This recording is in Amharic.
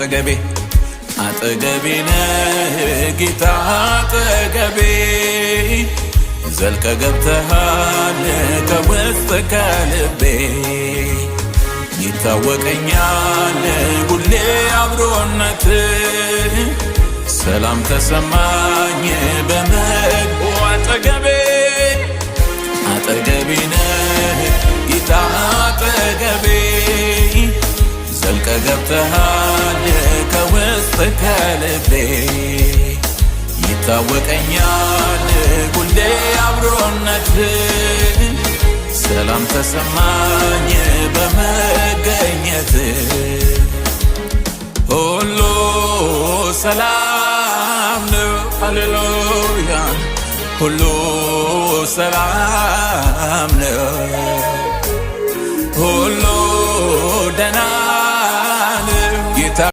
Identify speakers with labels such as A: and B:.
A: አጠገቤ፣ አጠገቤ ነህ ጌታ አጠገቤ፣ ዘልቀህ ገብተሃል ከውስጥ ከልቤ። ይታወቀኛል ሁሌ አብሮነት፣ ሰላም ተሰማኝ በመግቡ። አጠገቤ፣ አጠገቤ ነህ ጌታ አጠገቤ፣ ዘልቀህ ገብተሃል ከውስጥ ከልቤ። ይታወቀኛል ሁሌ አብሮነት፣ ሰላም ተሰማኝ በመገኘት። ሁሉ ሰላም ነው፣ ሃሌሉያ፣ ሁሉ ሰላም ነው፣ ሁሉ